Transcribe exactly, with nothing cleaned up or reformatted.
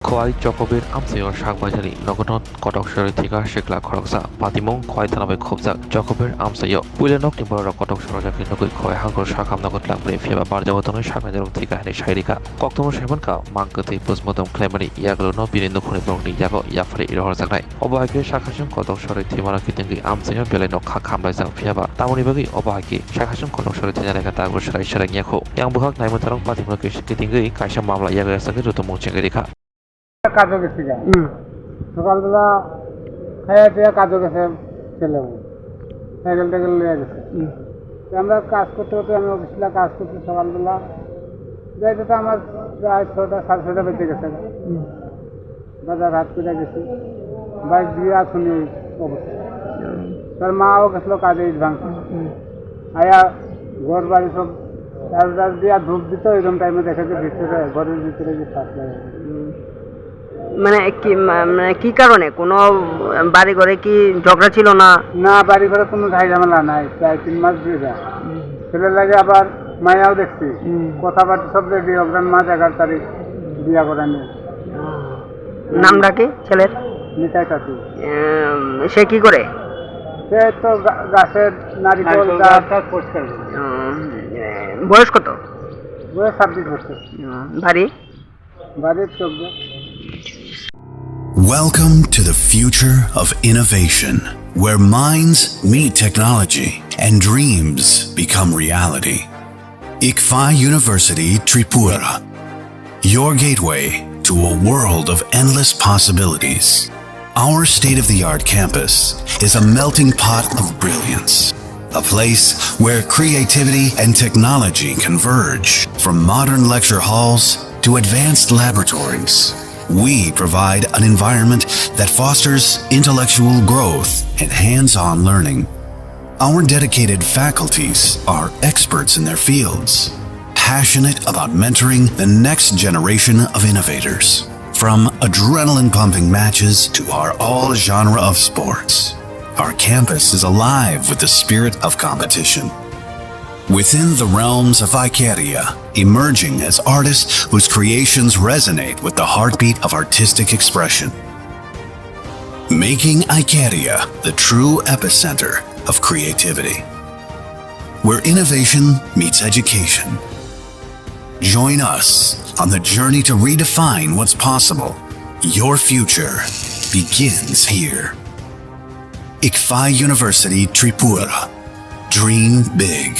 Khowai Chokobir amchaio sak baithani nogono kotok sorwi thwikha sikla khoroksa. Patimung Khowai thana bai khopjak Chokobir amchaio. Puila nokni bororok kotok sorokjakni nugwi Khowai hangkhor sakham nogo twlangmani, phiyaba barjago tongnai saknairok thwikha hwnwi sai rikha. Koktwmano sai mankha, mang kwthwi postmortem khlaimani yagulono bini nukhungni borokni yago yapharwi rohorjaknai. Obo hai khe sak hasing kotok sorwi thwimano kitingwi amchaio belai no kha khamlaijak, phiyaba tamoni bagwi obo hai khe sak hasing kotok sorwi thwina lekha dago swrai swrai wngya kho. Yang bwkhak naimwtharok patimungno kis-, kitingwi kaisa mamla yago yasakhe joto mung chengwi rikha. কাজে গেছি গা। হুম। সকালবেলা খাইয়া দিয়ে কাজে গেছে ছেলে। সাইকেল টাইকেল নিয়ে গেছে। হুম। তো আমরা কাজ করতে করতে, আমি অফিসে কাজ করছি সকালবেলা। যাইতে তো আমার প্রায় ছয়টা, সাড়ে ছয়টা বেজে গেছে। হুম। বাজার হাট করে গেছি। বাইক দিয়ে আসুনি এই অবস্থা। হুম। তার মাও গেছিল কাজে, ইট ভাঙছে। হুম। আয়া ঘর বাড়ি সব ঝাড়ু টাড়ু দিয়া ধূপ দিত, এরকম টাইমে দেখা যায় ভিতরে, ঘরের ভিতরে যে ফাঁস লাগে। হুম। মানে কি, মা-, মানে কি কারণে? কোনো বাড়ি ঘরে কি ঝগড়া ছিল না? না, বাড়ি ঘরে কোনো ঝাই ঝামেলা নাই, প্রায় তিন মাস ধরে। হুম। ছেলের লাগে আবার মায়াও দেখছি, হুম। কথাবার্তা সব রেডি, অগ্রাণ মাস এগারো তারিখ বিয়া করানি। নামটা কি ছেলের? নিতাই কাকু। উম, সে কি করে? সে তো গা-, গাছের নারিকেল নারিকেল গাছ। গাছ টাছ পরিষ্কার করে। উম, এ, বয়স কত? বয়স ছাব্বিশ বছর। উম, বাড়ি? বাড়ির চোদ্দ। Welcome to the future of innovation, where minds meet technology and dreams become reality. Ikfa University Tripura, your gateway to a world of endless possibilities. Our state-of-the-art campus is a melting pot of brilliance, a place where creativity and technology converge. From modern lecture halls to advanced laboratories, we provide an environment that fosters intellectual growth and hands-on learning. Our dedicated faculties are experts in their fields, passionate about mentoring the next generation of innovators. From adrenaline-pumping matches to our all-genre of sports, our campus is alive with the spirit of competition. Within the realms of Icaria, emerging as artists whose creations resonate with the heartbeat of artistic expression. Making Icaria the true epicenter of creativity, where innovation meets education. Join us on the journey to redefine what's possible. Your future begins here. Ikfa University Tripura. Dream big.